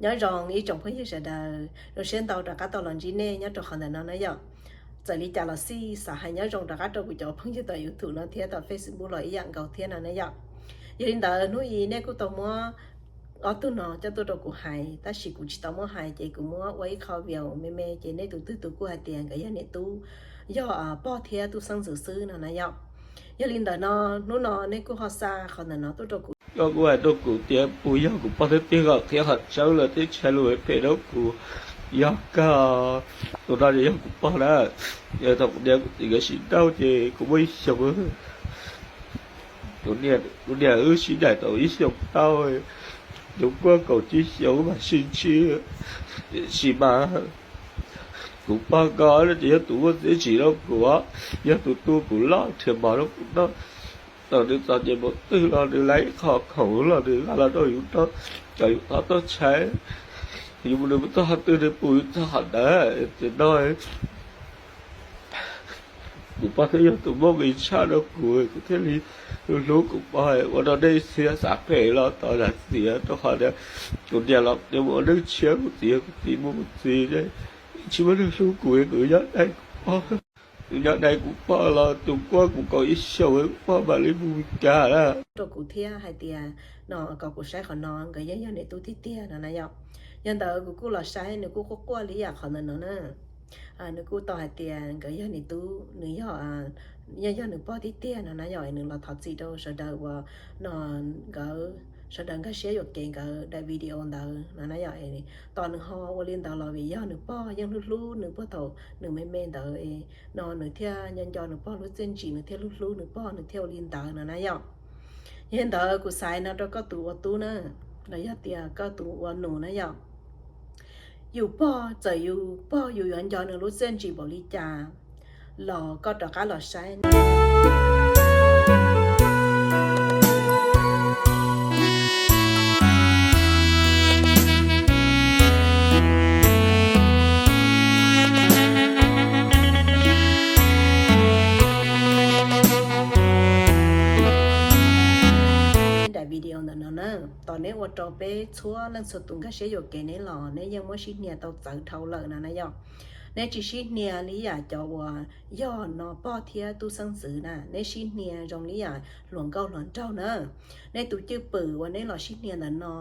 Nyob zoo ib tsoom phooj ywg sawv daws, zoo siab ntau rov qab tau los ntsib nej nyob rau qhov ntawm no na yom. Txawm li cas los xij xav hais nyob zoo rov qab rau kuv cov phooj ywg tom YouTube no thiab tom Facebook los ib yam nkaus thiab no na yom. Yog li ntawd hnub i nej kuj tau muab ob tug no coj tuaj rau kuv hais, tab sis kuv tsis tau muab hais ces kuv muab ua ib qho video me me ces nej tus twg tus kuj hais tias nkawd yog niam tub, yog pog thiab tub xeeb ntxwv xwb no na yom. Yog li ntawd no, hnub no nej kuj ho xa qhov ntawm no tuaj rau kuv. Koj kuj hais rau kuv tias puas yog kuv pog thiab tiag, qhia qhov tseeb los twb tsis hais lus phem rau kuv. Yog kawg, tus no yog kuv pog na. Yog thaum kuv niam kuv txiv nkawd sib nrauj ces kuv muaj ib xyoos, kuv niam wb sib daim tau ib xyoos tau, tus kuj kaum tsib xyoos wb mam sib ntsib. Tiam sis mas kuv pog ko no ces yog tus muaj txiaj ntsig rau kuv, yog tus tu kuv loj nrhiav mov rau kuv noj. Thaum nws txom nyem npaum twg los nws lawv ib qho khoom los nws nqa los rau yus noj, kom yus tau tau tshaib. Yus mus nws mus txog qhov twg nws pum yus txog qhov ntawd. Ces no kuv pog thiaj yog tus muaj nqis tshaj rau kuv, kuv thiaj li hlub kuv pog. Ua rau nej txhia xav phem los tos zam txim, rau qhov tias kuv niam los nws mus ua neej tshiab, kuv txiv kuv txiv mus kuv txiv, tsis muaj neeg hlub kuv, kuv nyob dai kuv pog. Kuv nyob dai kuv pog los tus kuj kuv kaum ib xyoos kuv pog mam li mus Meskas na. Rau kuv thiab hais tias no kom kuv saib qhov no nkawd yeej yog niam tub tiag tiag no na yom. Yog ntawd kuv kuj los saib nws kuj quaj quaj li yam qhov ntawm no na. Nws kuj tau hais tias nkawd yog niam tub, nws yog, yog, yog nws pog tiag tiag no na yom. Nws los thov txim rau sawv daws uas no nkawd sawv daws nkag siab yuam kev nkawd daim video ntawd no na yom. Tos nws ho ua li ntawd los vim yog nws pog yeej hlub hlub nws puag thaum nws me me ntawd no, nws thiaj nco nco nws pog lub txiaj ntsig, nws thiaj hlub hlub nws pog, nws thiaj ua li ntawd no na yom. Yog li ntawd kuv xaiv no rau koj tus ua tub na, los yog tias koj tus ua nus na yom. Yus pog, txawm yus pog yus yuav nco nws lub txiaj ntsig npaum li cas los koj rov qab los saib. Daim video ntawm no na, tos neb ua rau peb txhua leej txhua tus nkag siab yuam kev neb los neb yeej muab sib hnia tau txawv dhau lawm no na yom. Neb tsis sib hnia li yam cov uas yog no pog thiab tub xeeb ntxwv na, neb sib hnia zoo li yam hluas nkauj hluas nraug na. Neb tus cwj pwm uas neb los sib hnia ntawm no,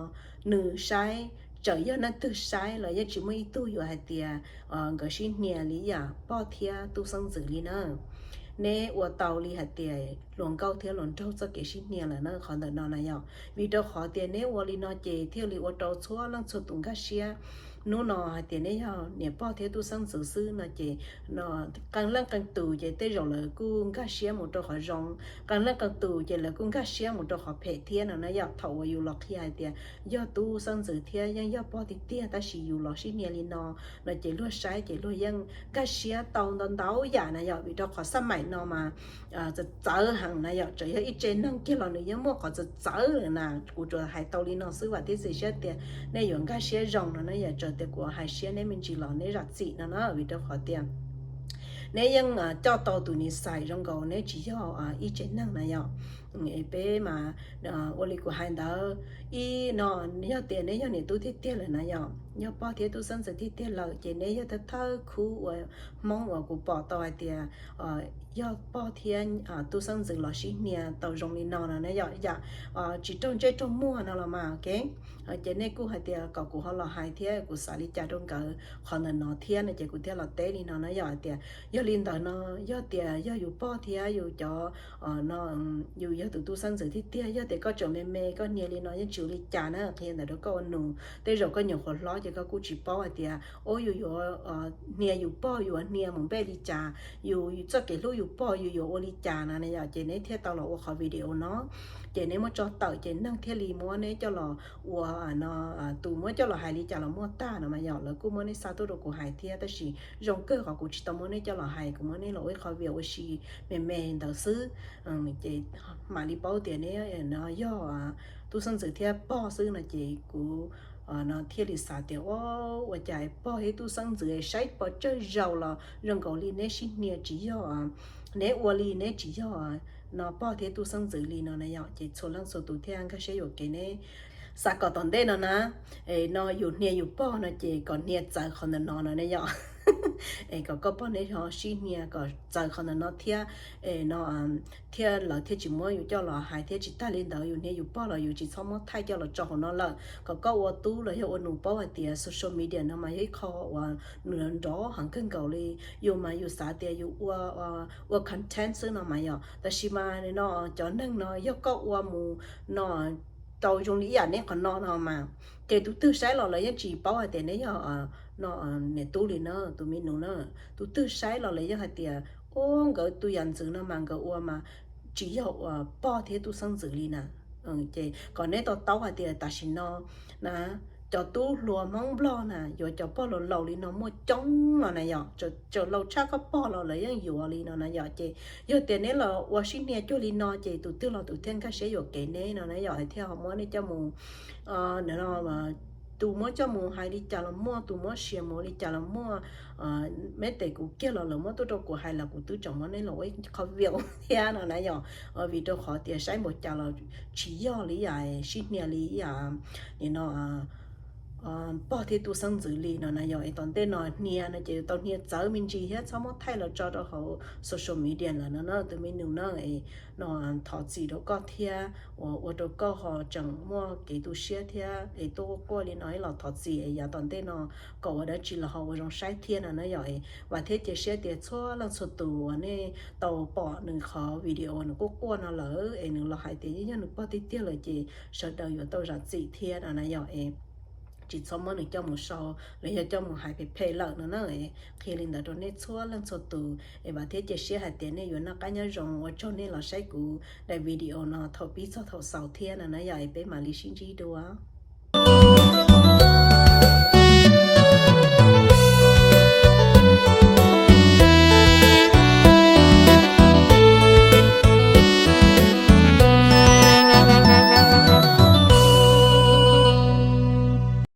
nws saib, txawm yog leej twg saib los yeej tsis muaj ib tug yuav hais tias nkawd sib hnia li yam pog thiab tub xeeb ntxwv li na. Neb ua tau li hais tias hluas nkauj thiab hluas nraug txoj kev sib hnia lawm na qhov ntawm no na yom. Vim rau qhov tias neb ua li no ces thiaj li ua rau txhua leej txhua tus nkag siab. Hnub no hais tias neb yog niam pog thiab tub xeeb ntxwv xwb no ces qee leej qee tus ces tej zaum lawv kuj nkag siab mus rau qhov zoo, qee leej qee tus ces lawv kuj nkag siab mus rau qhov phem thiab no na yom. Thaum uas yus los qhia hais tias yog tub xeeb ntxwv thiab yeej yog pog tiag tiag tab sis yus los sib hnia li no, no ces luag saib ces luag yeej nkag siab tau ntau ntau yam na yom. Vim rau qhov xab maim no mas txawv txawv heev na yom, tseem yog ib tse neeg kiag los nws yeej muaj qhov txawv txawv lawm na. Kuv tsuas hais tau li no xwb vam thiab xiam siab tias nej yuav nkag siab zoo no na yom. Txawm tias kuv hais siab neb me ntsis los neb zam txim no na, vim rau qhov tias neb yeej coj tau tus nis xais zoo nkaus neb tsis yog ib tse neeg na yom. Peb mas ua li kuv hais ntawd, ib no yog tias neb yog niam tub tiag tiag lawm na yom, yog pog thiab tub xeeb ntxwv tiag tiag lawm ces neb yog thawj thawj khub uas Hmoob uas kuv pom tau hais tias yog pog thiab tub xeeb ntxwv los sib hnia tau zoo li no no na yom, yam tsis raug ntsej raug muag no los mas, ok. Ces nej kuj hais tias kom kuv ho los hais thiab kuv xav li cas rau nkawd qhov ntawm no thiab no ces kuv thiaj los teb li no na yom, hais tias yog li ntawd no, yog tias yog yus pog thiab yus cov no, yus yog tus tub xeeb ntxwv tiag tiag, yog tias koj tseem me me koj hnia li no yeej tsis ua li cas na, qhia ntawd rau koj ua nus. Tej zaum koj nyuam qhuav hlob ces koj kuj tsis paub hais tias, o, yus yuav hnia yus pog, yus yuav hnia mus npej li cas, yus txoj kev hlub yus pog yus yuav ua li cas no na yom. Ces neb thiaj tau los ua qhov video no, ces neb muab tso tawm ces neeg thiaj li muab neb coj los ua no, tus muab coj los hais li cas los muaj tag no mas yom. Lawv kuj muab neb xa tuaj rau kuv hais thiab tab sis zoo kawg qhov kuv tsis tau muab neb coj los hais, kuv muab neb los ua ib qho video ua si me me ntawd xwb. Ces mam li paub tias neb no yog tub xeeb ntxwv thiab pog xwb no ces kuv no thiaj li xav tias, o, ua cas pog thiab tub xeeb ntxwv saib pov tsawg zaus los zoo nkaus li neb sib hnia tsis yog, neb ua li neb tsis yog no pog thiab tub xeeb ntxwv li no na yom. Ces txhua leej txhua tus thiaj nkag siab yuam kev neb Xav kom tom ntej no na, es no yus hnia yus pog no ces kom hnia txawv qhov ntawm no no ne yom. Es kom koj pog neb ho sib hnia kom txawv qhov ntawm no thiab. Es no thiab lawv thiaj tsis muab yus coj los hais thiab. Tsis tag li ntawd, yus hnia yus pog los yus tsis txhob muab thaij coj los tso hauv no lawm. Kom koj ua tub los yog ua nus paub hais tias social media no mas yog ib qho uas nws nrov heev kawg nkaus li. Yus mas yus xav tias yus ua, ua content xwb no mas yom, tab sis mas no cov neeg no yog koj ua mus no tau zoo li ib yam neb qhov no no mas, ces tus twg saib los lawv yeej tsis paub hais tias neb yog no niam tub li na, tus me nus na. Tus twg saib los lawv yeej hais tias, o, nkawd tus yam ntxwv no mas nkawd ua mas tsis yog ua pog thiab tub xeeb ntxwv li na. Ces kom neb to taub hais tias tam sim no na, cov tub hluas Hmoob Nplog na yuav cov pog laus laus li no muaj coob no na yom. Txawm laus tshaj koj pog los lawv yeej yuav li no na yom. Ces yog tias neb los ua sib hnia cuag li no ces tus twg los tus thiaj nkag siab yuam kev neb no na yom, thiaj ho muab neb coj mus, tus muab coj mus hais li cas los muaj, tus muab share mus li cas los muaj. Meb tes kuv kiag los lawv muab tuaj rau kuv hais los kuv twb tseem muab neb los ua ib qho view thiab no na yom. Vim rau qhov tias saib npaum cas los tsis yog li yam sib hnia li yam no pog thiab tub xeeb ntxwv li no na yom. Es tom ntej no hnia no ces yus tau hnia txawv me ntsis thiab txhob muab thaij los tso rau hauv social media lawm no na tus me nus na. No thov txim rau koj thiab uas ua rau koj ho tseem muaj kev tu siab thiab es tuaj quaj quaj li no los thov txim es yav tom ntej no kom ua dab tsi los ho ua zoo saib thiab no na yom. Vam thiab cia siab tias txhua leej txhua tus uas nej tau pom nws qhov video nws quaj quaj no lawm es nws los hais tias yeej yog nws pog tiag tiag lawm ces sawv daws yuav tau zam txim thiab no na yom. Es tsis txhob muab nws coj mus sau los yog coj mus hais phem phem lawm no na. Qhia li ntawd rau nej txhua leej txhua tus es vam thiab cia siab hais tias nej yuav noj qab nyob zoo. Ua tsaug nej los saib kuv daim video no thaum pib txog thaum xaus thiab no na yom. Es peb mam li sib ntsib dua.